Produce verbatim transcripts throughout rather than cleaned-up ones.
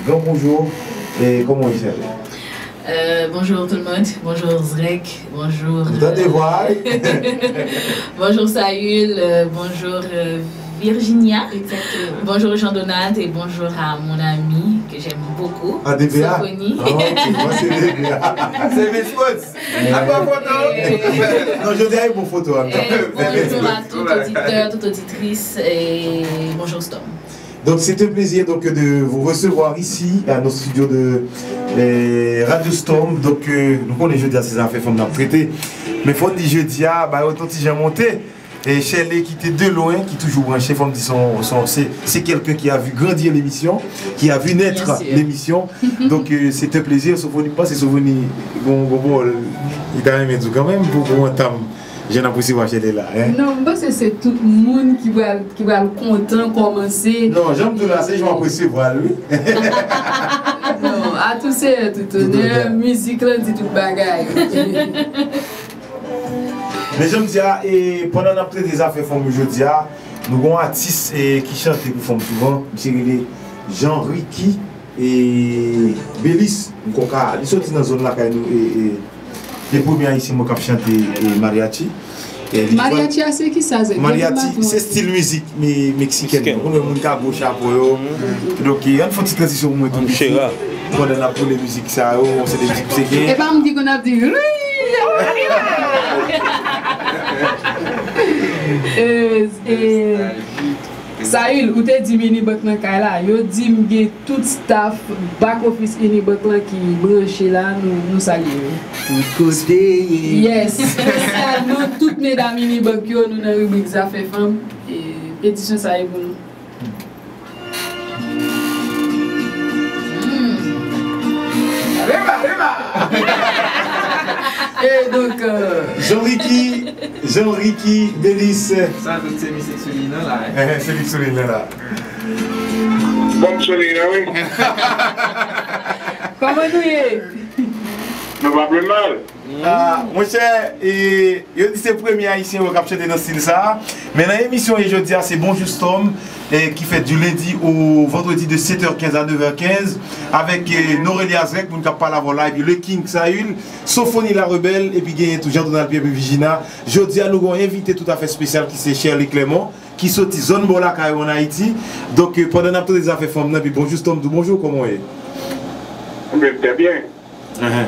Yon bonjou, e kòman w ye, cheri? Euh, bonjour tout le monde, bonjour Zrek, bonjour. Ou tande vwa a, wi? Bonjour Sayul, euh, bonjour euh, Virginia. Exactement. Bonjour Jean-Donald et bonjour à mon ami que j'aime beaucoup, Ah, D B A? Sophonie. Ah, ok, mwen se D B A. Se Vince Sports. Apa foto? Et, Non, jodi a e bon foto an. et bonjour à tout auditeur, toute auditrice et bonjour Storm. Donc c'est un plaisir donc de vous recevoir ici à nos studios de eh, Radio Storm. Donc euh, nou konnen jodi a se zafè fanm n ap trete. Men fò n di jodi a ba yo ton ti jan monte. E Shirley ki te de loin, ki toujou branche, fò m di son, son, se, se quelqu'un qui a vu grandir l'émission, qui a vu naître Bien sûr. L'émission. Donc euh, c'est un plaisir, Sophonie, m panse Sophonie gon gon pawòl li ta renmen di w kanmenm pou pou antanm jan n ap resevwa Shirley la, hein? Non, m panse se tout moun ki pral ki pral kontan kòmanse. Non, jan m di w la, se jan w ap resevwa l, wi. Non, à tout seigneur, tout honneur, mizik lan di tout bagay. Men jan m di a, e, pandan n ap trete zafè fanm yo jodi a, nou gon atis e, ki chante pou fanm souvan, misye rele Jean Ricky e, Belis. M kwè ka, li soti nan zòn lakay nou e, e, de premye ayisyen mwen k ap chante e, mariachi. E, li jwenn- Mariachi a se ki sa, Zek? Mariachi, se stil mizik me- meksikèn. Ou konnen moun ka gwo chapo yo. Donk, e, ann fè yon ti tranzisyon pou mwen tou piti. Pandan n ap boule mizik sa yo, se de mizik se gen. E pa m di konn ap di. Eh, eh, Sayil, ou te di m Unibank nan kay la. Yo di m gen tout staff back office Unibank lan ki branche la, nou, nou salye yo. Tout kote ye. Yes, espesyalman tout medam Unibank yo, nou nan ribrik Zafè Fanm. E, edisyon sa e pou nou. Reba, reba! E donk, euh, Jean Ricky, Jean Ricky, Delis. Sa tout se misye k sou liy nan la, hein? Eh, se li k sou liy nan la. Bon, m sou liy nan, wi. Kòman nou ye? Nou pa pli mal. Ah, monchè, e, yo di se premye ayisyen yo k ap chante nan stil sa a. Men nan emisyon e jodi a, se Bonjou Storm, e, ki fèt du lundi au vendredi de sept heures quinze à neuf heures quinze, avèk e, Norelia Zrek, moun k ap pale avè w la, epi Le King Sayil, Sophonie La Rebelle, epi genyen tou Jean Donald Pierre epi Vigina. Jodi a, nou gon envite toutafè espesyal ki se Shirley Clermont, ki soti zòn bò lakay ou ann Ayiti. Donk, e, pandan n ap tande zafè fanm nan, epi Bonjou Storm, di w bonjou, kòman w ye? Mwen trè byen. Ahan.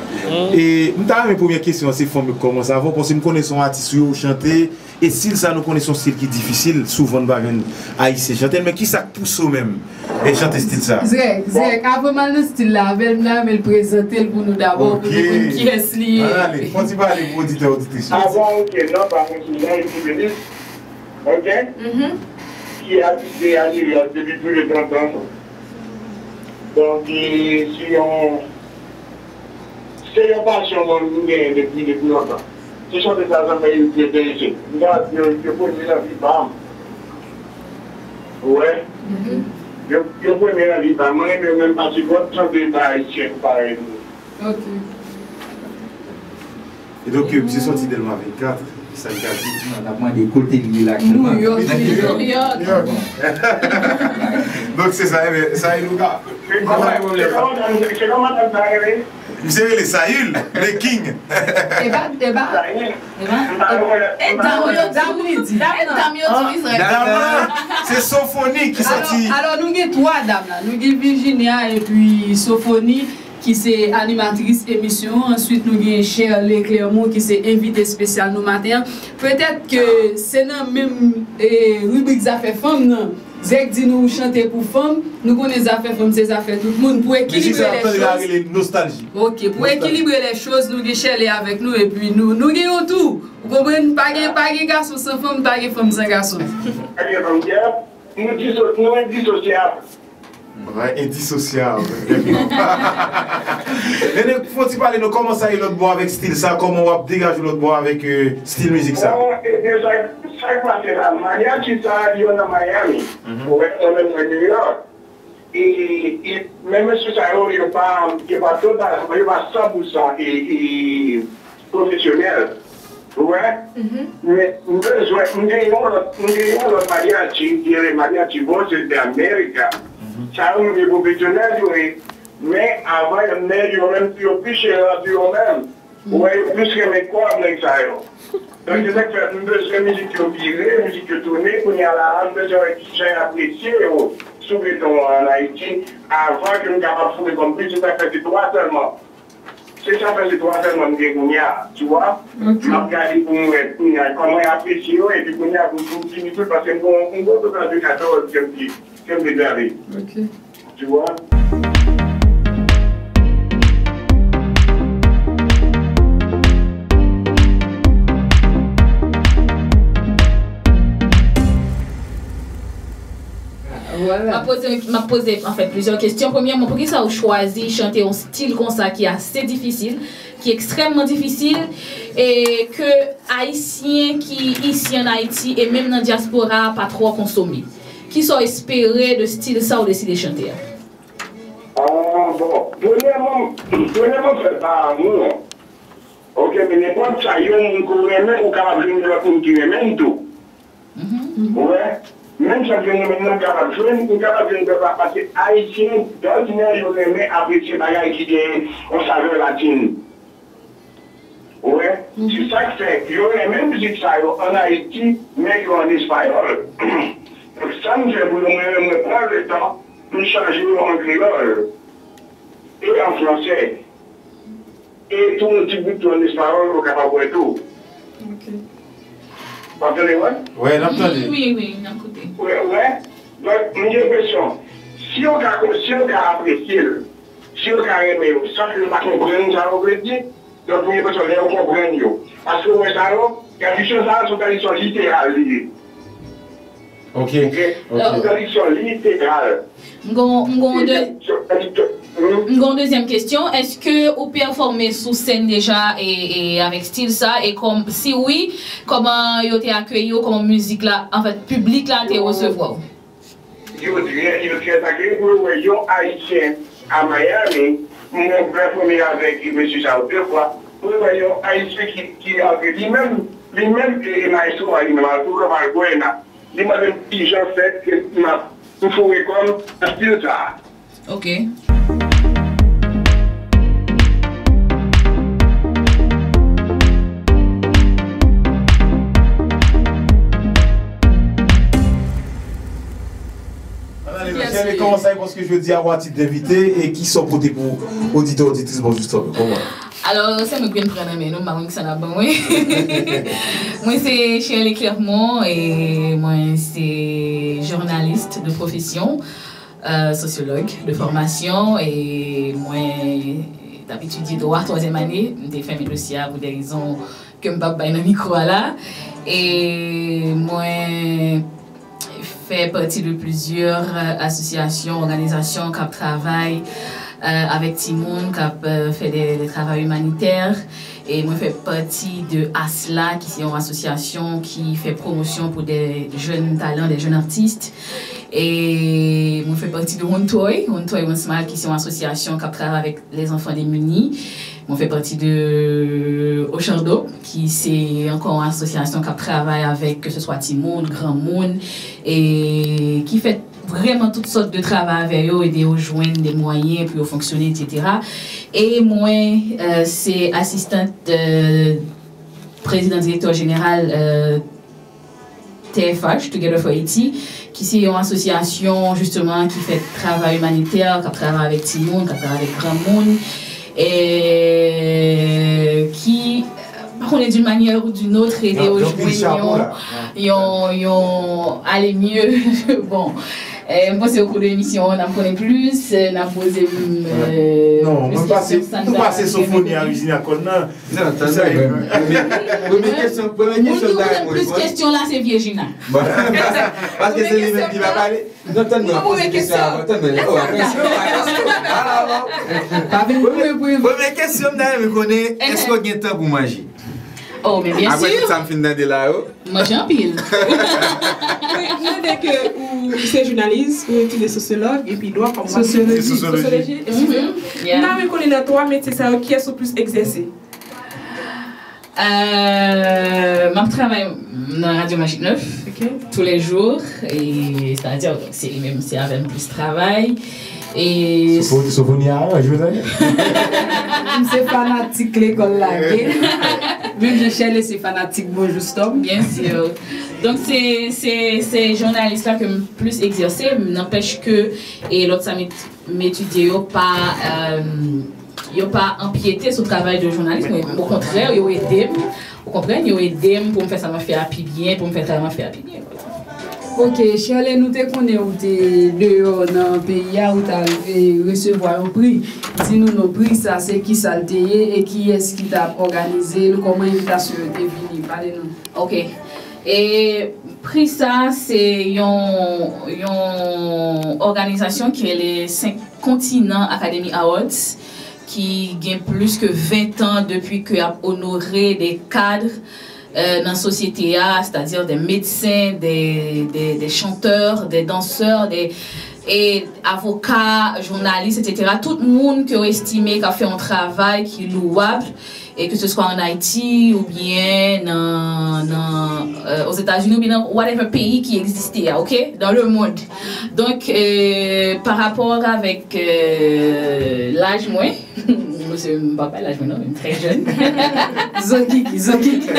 E m ta renmen premyè kesyon an, se fanm yo k kòmanse avè w, paske m konnen se yon atis ou ye, ou chante, e stil sa nou konnen se yon stil ki difisil, souvan n pa jwenn ayisyen chante l, men kisa k pouse w menm e chante stil sa? Zrek, Zrek, avan m al nan stil la avè l, m ta renmen l prezante l pou nou dabò, pou nou konn kiyès li ye. Ann ale, fè yon ti pale pou oditè, oditris yo. Avan, ok, non, pa mwen, se Jean Ricky Delis. Ok? Ki abite a New York depi plis de trant an. Donk, e, se yon, se yon pasyon mwen m genyen depi, depi lontan. Se chante sa zanmi yo te enterese. M ta di yo, yo premye nan vi pa m. Ou wè? Yo, yo premye nan vi pa m. Mwen renmen yo menm pase lòt chante pa ayisyen parèy nou. Ok. E donk, e, misye soti Dèlma vennkat, sa l ka di? Non, n ap mande kote li ye la New aktyèlman. York, New York. New York. Donk, se sa, e byen, sa e nou ka. Se kòman, se kòman, se kòman madanm sa rele? Misye rele Sayil, le king. E pa, e pa. Sayil. E pa? M pa wè. E dam yo Dam li di. E dam yo di, Zrek. Dam nan, se Sophonie ki soti. Alò, alò, nou gen twa dam la. Nou gen Virginia epi Sophonie, ki se animatris emisyon an. Answit, nou gen Shirley Clermont, ki se envite espesyal nou maten an. Petèt ke se nan menm, e, ribrik zafè fanm nan. Zrek di nou chante pou fanm, nou konnen zafè fanm se zafè tout moun. Pou ekilibre lè choz. Rele nostalji. Ok, pou ekilibre lè choz, nou gen Shirley avèk nou, epi nou, nou gen yon tou. Ou konprann? Pa gen, pa gen gason san fanm, pa gen fanm san gason. Pa gen fanm, nou diso-, nou endisosyab. Wi, endisosyab. Nene, fò ti pale nou, kòman sa ye lòt bò avèk stil sa, kòman w ap degaje w lòt bò avèk, e, stil mizik sa? Bon, e, e sa, sa k pase la, mariachi sa, yo nan Miami. Ou wè, mwen menm mwen New York. E, e, men mesye sa yo, yo pa, yo pa totalman, yo pa san pou san, e, e, pwofesyonèl. Ou wè? Men m bezwen, m gen yon lòt, m gen yon lòt mariachi, ki rele Mariachi Voces de América. Sa yo, m gen pwofesyonèl yo, e, Men avan, men yo menm tou yo pi cheri antre yo menm. Ou wè, yo plis renmen kòb nèg sa yo. Donk, se sa k fè m bezwen mizik yo vire, mizik yo tounen. Kounye a la a, m bezwen wè kijan y apresye yo sou beton an ann Ayiti, avan ke m kapab foure kòm plis. Se sa k fè se twa sèlman. Se sa k fè se twa sèlman m gen kounye a, tu vois. M ap gade pou m wè kounye a kòman y apresye yo, epi kounye a pou m fini tout, paske m gon, m gon total de katòz ke m te, ke m te grave. Tu vois. M ap poze, m ap poze, anfèt, plizyè kesyon. Premyèman, poukisa ou chwazi chante yon stil konsa ki ase difisil, ki ekstrèmman difisil, e ke Ayisyen ki isi ann Ayiti e menm nan dyaspora a pa twò konsome? Kisa w espere de stil sa ou deside chante a? Ah, bon. Premyèman, premyèman, m fè l pa amou. Oke, men nenpòt sa, yon moun ke w renmen, ou kapab jwenn lòt moun ki renmen l tou. Ou wè? Menm jan ke nou menm nou kapab jwenn, nou kapab jwenn pèp la, paske Ayisyen, dòdinè, yo renmen apresye bagay ki gen yon savè latin. Ou wè? Se sa k fè yo renmen mizik sa yo ann Ayiti, men yo ann espayòl. Donk, sa m fè pou yo, mwen, mwen pran letan pou m chanje yo an kreyòl e an fransè. E tou yon ti bout tou an espayòl, ou kapab wè tou. W ap tande mwen? Wi, n ap tande. Wi, wi, n ap koute. Ou wè? Donk, m gen enpresyon, si yo ka, si yo ka apresye l, si yo ka renmen yo, sa ke yo pa konprann sa yo vle di, donk, m gen enpresyon, lè yo konprann yo. Paske ou wè sa yo, tradisyon sa yo, se yon tradisyon literal li ye. Ok, ok. Tradisyon literal. M gon, m gon de, m gon dezyèm kesyon. Èske ou pèfòme sou sèn deja e, e avèk stil sa? E kòm, si wi, kòman yo te akeyi w? Kòman mizik la, anfèt, piblik la te resevwa w? Yo trè, yo trè akeyi pou yo wè yon Ayisyen a Miami. Mwen pèfòme avèk mesye sa yo de fwa. Pou yo wè yon Ayisyen ki, ki antre li menm, li menm e, e maestro a li menm, Arturo Valbuena. Li mande m kijan fè ke m ap, m foure kò m nan stil sa a. Ok. Ann ale, mesye, kòman sa ye? Paske jodi a ou a tit envite, e kisa w pote pou oditè, oditris, bon, jistèman, kòman? Alò, se mwen ki vin pran nan men nou, m pa konn kisa n ap ban mwen. Mwen se Shirley Clermont e mwen se jounalis de profesyon, euh, sosyològ de fòmasyon e mwen t ap etidye dwa twazyèm ane. M te fèmen dosye a pou de rezon ke m p ap bay nan mikwo a la. E mwen fè pati de plizyè, euh, asosyasyon, òganizasyon k ap travay, euh, avèk timoun, k ap, euh, fè de, de travay imanitè. E mwen fè pati de ASLA, ki se yon asosyasyon ki fè pwomosyon pou de jèn talan, de jèn atis. E mwen fè pati de One Toy, One Toy, One Smile, ki se yon asosyasyon k ap travay avèk les enfants démunis. Mwen fè pati de Ochardo, ki se ankò yon asosyasyon k ap travay avèk, ke se swa timoun, granmoun, e ki fè vrèman tout sòt de travay avè yo, ede yo jwenn de mwayen pou yo fonksyone, etsetera. E mwen, euh, se asistant, euh, prezidan direktè jeneral, euh, T F H, Together for Haiti, ki se yon asosyasyon, jisteman, ki fè travay imanitè, k ap travay avèk timoun, k ap travay avèk granmoun, e ki, pa konnen, d'une manière ou d'une autre, ede yo jwenn yon, yon, yon aller mieux. Bon, e, m panse au cours de l'émission, n ap konnen plis, n ap poze m, e, plis kesyon sa n ta renmen konnen. Non, mwen pase, nou pase Sophronie a Virginia Kòn nan. Non, tann mwen, premye, premye kesyon, premye kesyon m ta reponn. Moun ki poze plis kesyon la se Virginia. Bon, paske, paske se li menm ki va pale. Non, tann mwen, poze kesyon avan, tann mwen. Oh, apresyon, apresyon. Ala, ala. Pa vin pou mwen, pou mwen. Premye kesyon m ta renmen konnen, èske w gen tan pou manje? Oh, men byen si. Apre tout sa m fin tande la yo. Manje anpil. Wi, m tande ke ou se jounalis, ou etidye sosyològ, epi dwa kòm... Sosyoloji. Sosyoloji, eskize m. M ta renmen konnen nan twa metye sa yo, kiyès ou plis egzèse? Euh, m ap travay nan Radyo Magik nèf, toulèjou, e, sètadi, se li menm, se avè m plis travay. E Sofoni a, jwè. M se fanatik lekòl lage. Menm jan Shirley se fanatik Bonjou Storm. Byen si. Donk se, se, se jounalis la ke m plis egzèse, nanpèch ke e lòt sa m, m etidye yo pa, euh, yo pa anpyete sou travay de jounalis, men okontrè, yo ede m, ou konprann, yo ede m pou m fè sa m ap fè a pi byen, pou m fè sa m ap fè a pi byen. Ok, Shirley, nou te konnen ou te deyò nan peyi a, ou t al e, resevwa yon pri. Di nou non pri sa, se kisa l te ye e kiyès ki t ap òganize l, kòman envitasyon yo te vini? Pale nou. Ok. E pri sa se yon, yon òganizasyon ki rele Senk Kontinan Academy Awards, ki gen plis ke ven tan depi ke y ap onore de kad euh, nan sosyete a, sètadi de medsen, de, de, de chantè, de dansè, de e avoka, jounalis, etsetera. Tout moun ke w estime k ap fè yon travay ki louwab, e ke se swa an Ayiti oubyen nan, nan euh, Ozetazini oubyen nan whatever peyi ki egziste a, ok? Dans le monde. Donk, euh, pa rapò avèk euh, laj mwen, Mesye, m pa bay laj mwen non, men m trè jèn. Zokiki, zokiki.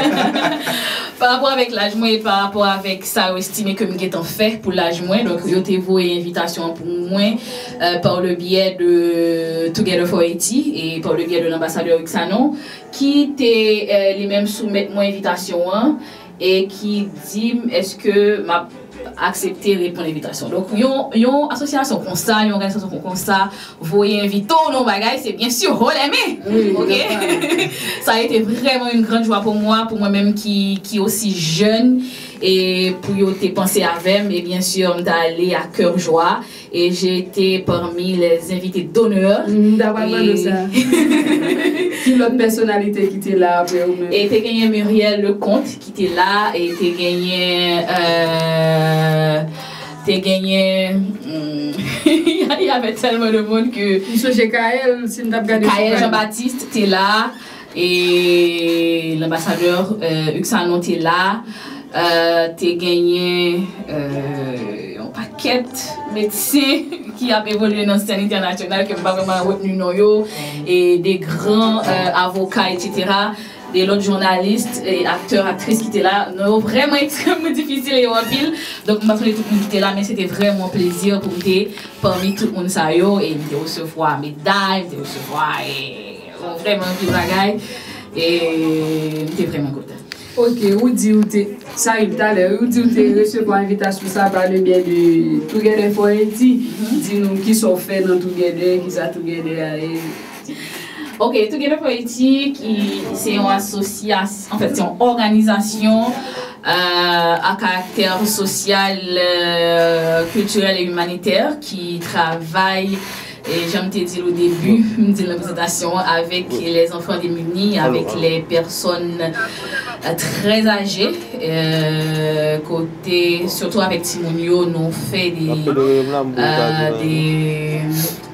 Pa rapò avèk laj mwen e pa rapò avèk sa yo estime ke m gentan fè pou laj mwen, donk yo te voye envitasyon an pou mwen euh, par le biais de Together for Haiti e par le biais de l'ambassadeur Uxanon ki te euh, li menm soumèt mwen envitasyon an e ki di m èske m ap aksepte reponn envitasyon. Donk yon, yon asosyasyon konsa, yon òganizasyon konsa voye envite w nan yon bagay, se byen si w renmen. Ok? Sa a été vraiment une grande joie pour moi, pou mwen menm ki, ki osi jèn, e pou yo te panse avè m, e byen si m t ale a kè jwa. Et j'ai été parmi les invités d'honneur. M ta pral mande w sa. Ki lòt pèsonalite ki te la apre ou menm? E te genyen Muriel Leconte ki te la, e te genyen euh, te genyen hmm, y avait tellement de monde que. M sonje Kael, si m t ap gade sou Kael Jean Baptiste te la. E l'ambassadeur euh, Uxanon te la, euh, te genyen euh, yon pakèt medsen ki ap evolye nan sèn entènasyonal ke m pa vrèman retni non yo, e de gran euh, avoka, etsetera, de lòt jounalis, e aktè, aktris ki te la, non yo vrèman ekstrèmman difisil e yo anpil, donk m pa sonje tout moun ki te la, men se te vrèman yon plezi pou m te pami tout moun sa yo, e m te resevwa meday, m te resevwa e Bon, vrèman anpil bagay. E m te vrèman kontan. Ok, ou di ou te, sa rive talè, ou di ou te resevwa envitasyon sa pa le byen de Together for Haiti. Di nou kisa w fè nan Together, kisa Together a ye. Ok, Together for Haiti ki se yon asosyasyon, anfèt se yon òganizasyon euh, à caractère social, euh, culturel et humanitaire qui travaille, e jan m te di l o debi, m di l nan prezantasyon an, avèk les enfants démunis, avèk les personnes euh, très âgées, euh, kote, sitou avèk timoun yo, nou fè de, euh, de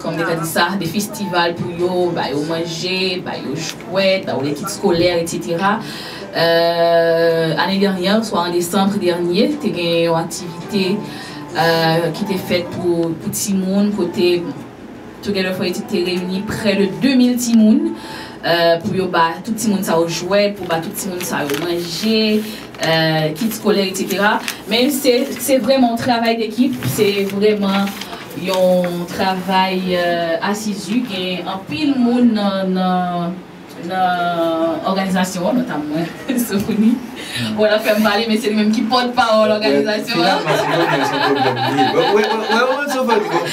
kòm te ka di sa, de festival pou yo, ba yo manje, ba yo jwèt, ba yo lekit skolè, etsetera. Euh, ane dènyè, swa an desanm dènye, te gen yon aktivite euh, ki te fèt pou, pou timoun, kote Together for Haiti te reyini prè de de mil timoun euh, pou yo ba tout timoun sa yo jwèt, pou ba tout timoun sa yo manje, euh, kit skolè, etsetera. Men se, se vrèman yon travay dekip, se vrèman yon travay euh, asizi, gen anpil moun nan, nan, nan òganizasyon an, notamman Sofoni. Bon, l ap fè m pale, men se li menm ki pòtpawòl òganizasyon an. Finalman, Sofoni, se yon pwoblèm li ye. Wè, wè, wè, wè, Sofoni, bon.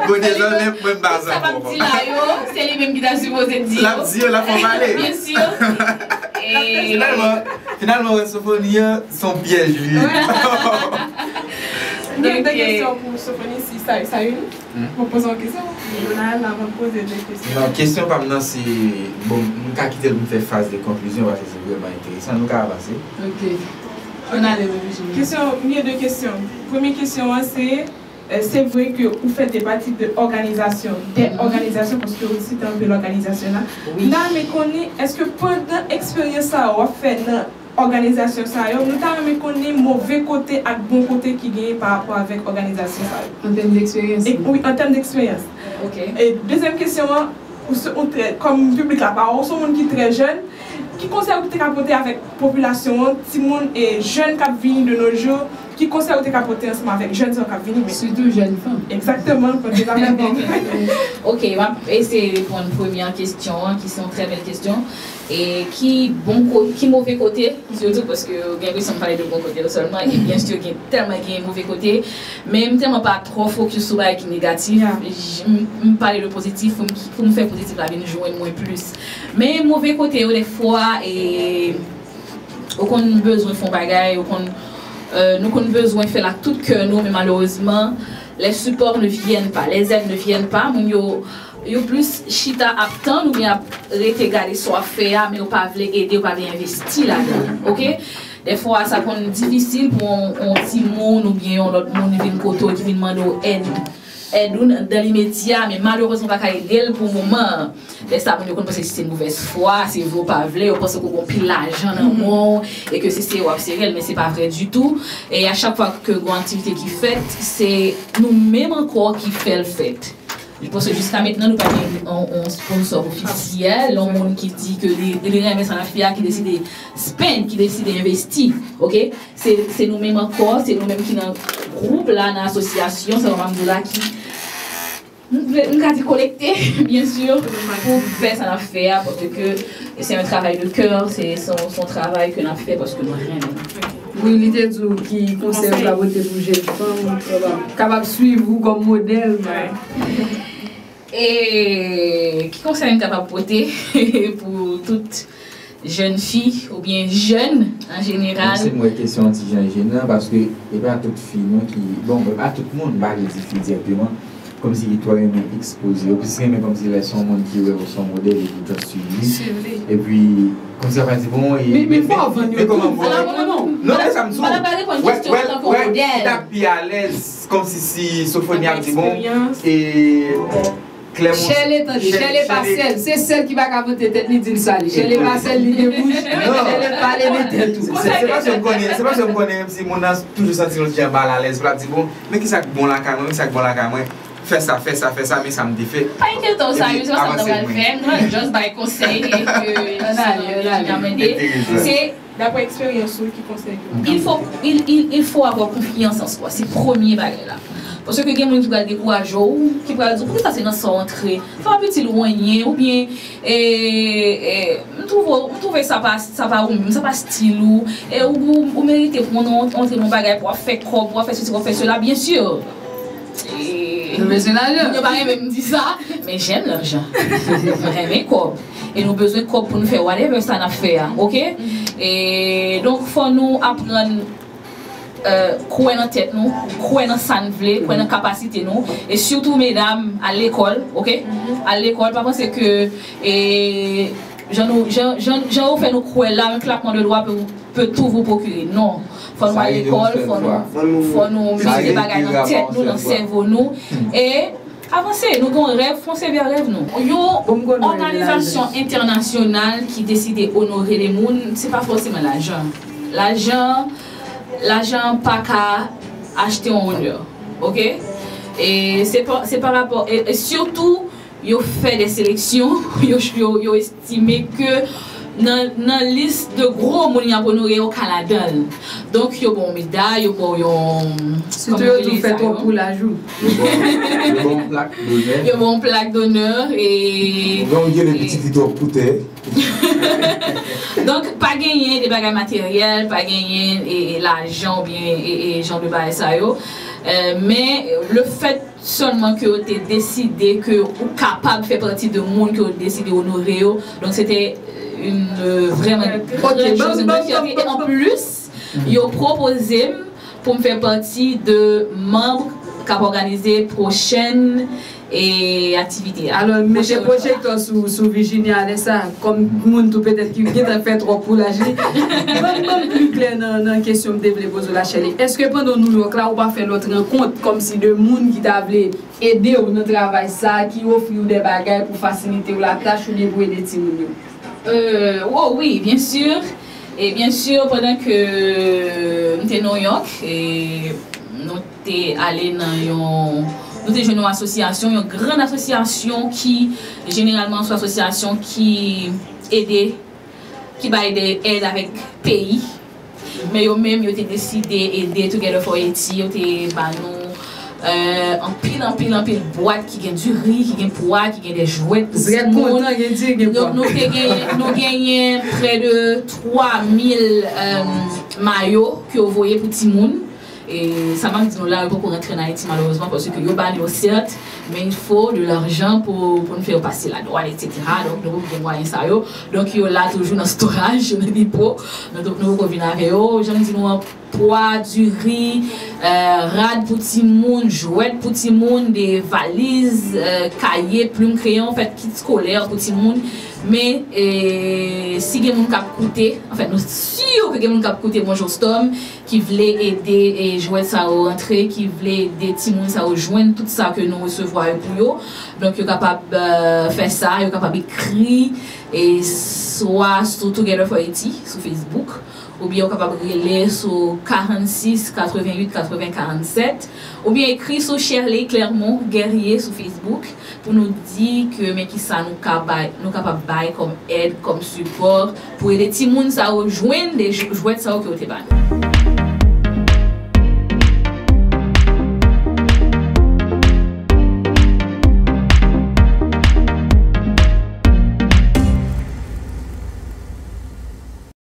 Kote zòn mwen, mwen pa zanmi. Sa m ap di la yo, se li menm ki ta sipoze di yo. L ap di yo, l ap fè w pale. Byen si. Finalman, finalman, wè, Sofoni an, se yon pyèj li ye. Gen de kesyon pou Sofoni, si sa, sa youn. Mwen poze yon kesyon. Jounal la, mwen poze de kesyon. Non, kesyon pa m nan se, bon, m ka kite l pou m fè faz de konklizyon, paske se vrèman enteresan. Nou ka avanse. Ok. Ann ale, Revizyon. Kesyon, m gen de kesyon. Premye kesyon an se, euh, se vre ke ou fè de pati de òganizasyon, de òganizasyon, paske ou site anpil òganizasyon la. Wi. La, men konnen, èske pandan eksperyans sa a w ap fè nan òganizasyon sa yo, nou ta renmen konnen move kote ak bon kote ki genyen pa rapò avèk òganizasyon sa yo. An tèm d'eksperyans. E, wi, an tèm d'eksperyans. Ok. E dezyèm kesyon an, ou se, ou trè, kòm piblik la, pa ou se yon moun ki trè jèn, ki konsèy ou te ka pote avèk popilasyon an, timoun e jèn k ap vini de nos jours, ki konsèy ou te ka pote ansanm avèk jèn sa yo k ap vini? Men Sitou jèn fanm. Egzakteman, pote zafè fanm. Ok, m ap eseye reponn premyè kesyon an, ki se yon trè bèl kesyon. E ki bon ko, ki move kote, sitou paske gen enpresyon m pale de bon kote yo sèlman, e byen si gen tèlman gen move kote, men m tèlman pa twò fokis sou bagay ki negatif. M pale de pozitif pou m, pou m fè pozitif la vin jwenn mwen plis. Men move kote yo, dèfwa, e, ou konn bezwen fè yon bagay, ou konn, euh, nou konn bezwen fè l ak tout kè nou, men malerezman, les supports ne viennent pas, les aides ne viennent pas, moun yo yo plis chita ap tann oubyen ap rete gade sa w ap fè a, men yo pa vle ede, yo pa vle envesti ladan l. Ok? Dèfwa, sa konn difisil pou yon, yon timoun oubyen yon lòt moun vin kote w, ki vin mande w èd, èd ou nan, dan limedya, men malerezman, w pa ka ede l pou moman an. Lè sa, moun yo konn panse se mouvèz fwa, se vre w pa vle, yo panse ke w gen pil lajan nan men w, e ke se sere w ap sere l, men se pa vre ditou. E a chak fwa ke gen yon aktivite ki fèt, se nou menm ankò ki fè l fèt. Paske jiska mentnan, nou pa gen yon, yon sponsor ofisyèl, yon moun ki di ke li, li renmen sa n ap fè a, ki deside spend, ki deside envesti. Ok? Se, se nou menm ankò, se nou menm ki nan gwoup la, nan asosyasyon, sa m ap di w la, ki, m vle, m ka di kolekte, byen si, pou fè sa n ap fè a, paske se yon travay de kè, se, se yon, se yon travay ke n ap fè paske nou renmen. Wi, li te di w ki konsèy ou ka pote pou jèn fanm, kapab swiv ou kòm modèl. E ki konsèy m kapab pote pou tout jèn fi oubyen jèn an jeneral? Menm si m wè kesyon an ti jan jenan, paske e pa tout fi non ki, bon, e pa tout moun, m pa vle di fi dirèkteman, kòmsi ki twò renmen ekspoze yo, plis renmen kòmsi lè se yon moun ki wè ou se yon modèl epi just swiv li. Epi kòmsi ap di bon, e men, men fò w vann yo tou. Non, men sa m di w. Wè, wè, wè, ki t ap pi alèz, kòmsi si Sofoni ap di bon, e Clermont. Shirley, tande, Shirley pa sèl, se sèl ki pa ka vante tèt li di l sa li. Shirley pa sèl, li gen bouch, Shirley pale de tèt ou. Se, se paske m konnen, se paske m konnen menm si moun nan toujou santi l yon ti jan mal alèz, pou l ap di bon, men kisa k bon lakay mwen, men kisa k bon lakay mwen. Fè sa, fè sa, fè sa, men sa m te fè. Pa enkyete w, sa, se pa sa m t ap pral fè, m t ap just bay konsèy e ke sa mwen mande. Se Daprè eksperyans ou, ki konsèy ke ou Il faut, il, il, il faut avoir confiance en soi. Se premye bagay la. Paske gen moun ki pral dekouraje w, ki pral di w, poukisa se nan sa w antre? Sa p ap itil ou anyen, oubyen, e, e, m twouve, m twouve sa pa, sa pa ou menm, sa pa stil ou, e ou, ou, ou merite pou w antre nan yon bagay, pou w ap fè kòb, pou w ap fè sesi, pou w ap fè sela, byen si. E, Nou bezwen lajan. Moun yo pa renmen m di sa, men j'aime l'argent. M renmen kòb. E nou bezwen kòb pou nou fè whatever sa n ap fè a, ok? E donk, fò nou aprann, euh, kwè nan tèt nou, kwè nan sa n vle, kwè nan kapasite nou. E sitou, medam, al lekòl, ok? Al lekòl, pa panse ke, e, jan nou, jan, jan, jan yo fè nou kwè la, yon klapman de dwa pe, pe tou vou pwokire. Non. Fò nou al lekòl, fò nou, fò nou mete bagay nan tèt nou, nan sèvo nou. E avanse, nou gen yon rèv, fonse vè rèv nou. Yon òganizasyon entènasyonal ki deside onore de moun, se pa fòseman lajan. Lajan, lajan pa ka achte yon onè, ok? E se pa, se pa rapò, e, e sitou, yo fè de seleksyon, yo, yo, yo estime ke nan, nan lis de gwo moun y ap onore, yo ka ladan l. Donk, yo ba w meday, yo ba w yon, Sitou yo tou fè twòp pou laj ou. Yo ba w plak donè. Yo ba w plak donè e Ou gen yon pitit ki twòp pou tè. Donk, pa genyen de bagay materyèl, pa genyen e, e, lajan oubyen e, e, jan de bagay sa yo. Euh, men le fait seulement que yo te deside ke ou kapab fè pati de moun ke yo deside onore yo. Donk, se te une, euh, vraiment grande chose, une grande fierté. E an plis, yo pwopoze m pou m fè pati de manm k ap òganize pwochèn e aktivite a. Alò, mete pwojektè sou, sou Virginia lè sa, kòm moun tou petèt ki gentan fè twòp pou laj li. Ban m, ban m pli klè nan, nan kesyon m te vle poze w la, Shirley. Èske pandan w Nouyòk la, ou pa fè lòt rankont kòmsi de moun ki ta vle ede w nan travay sa, ki ofri w de bagay pou fasilite w latach oubyen pou ede timoun yo? Euh, oh wi, byen si. E byen si, pandan ke m te Nouyòk, e nou te ale nan yon, nou te jwenn yon asosyasyon, yon grann asosyasyon ki jeneralman se yon asosyasyon ki ede, ki bay de èd avèk peyi. Men yo menm, yo te deside ede Together for Haiti, yo te ba nou euh, anpil, anpil, anpil bwat ki gen diri, ki gen pwa, ki gen de jwèt pou timoun. Zrèt kontan, gen diri, gen pwa. Nou te genyen, nou genyen prè de twa mil euh, mayo ke yo voye pou timoun. E sa m ap di nou la, yo poko rantre an Ayiti malerezman, paske yo ba nou yo sèt, men il faut de l'argent pou, pou nou fè yo pase ladwann, etsetera. Donk, nou poko gen mwayen sa yo. Donk, yo la toujou nan storaj, yo nan depo. Donk, nou poko vin avè yo. Jan m di nou an, pwa, diri, euh, rad pou timoun, jwèt pou timoun, de valiz, euh, kaye, plim, kreyon, anfèt, kit eskolè pou timoun. Men, euh, si gen moun k ap koute, anfèt, nou si ke gen moun k ap koute, bonjou Storm, ki vle ede e jwèt sa yo rantre, ki vle ede timoun sa yo jwenn tout sa ke nou resevwa yo pou yo. Donk, yo kapab euh, fè sa, yo kapab ekri, e swa sou Together for Haiti, sou Facebook, oubyen ou kapab rele sou karannsis katrevennuit katreven karannsèt, oubyen ekri sou Sherley Clermont Guerrier sou Facebook pou nou di ke men kisa nou ka bay, nou kapab bay kòm èd, kòm sipò pou ede timoun sa yo jwenn de jwèt sa yo ke yo te ba nou.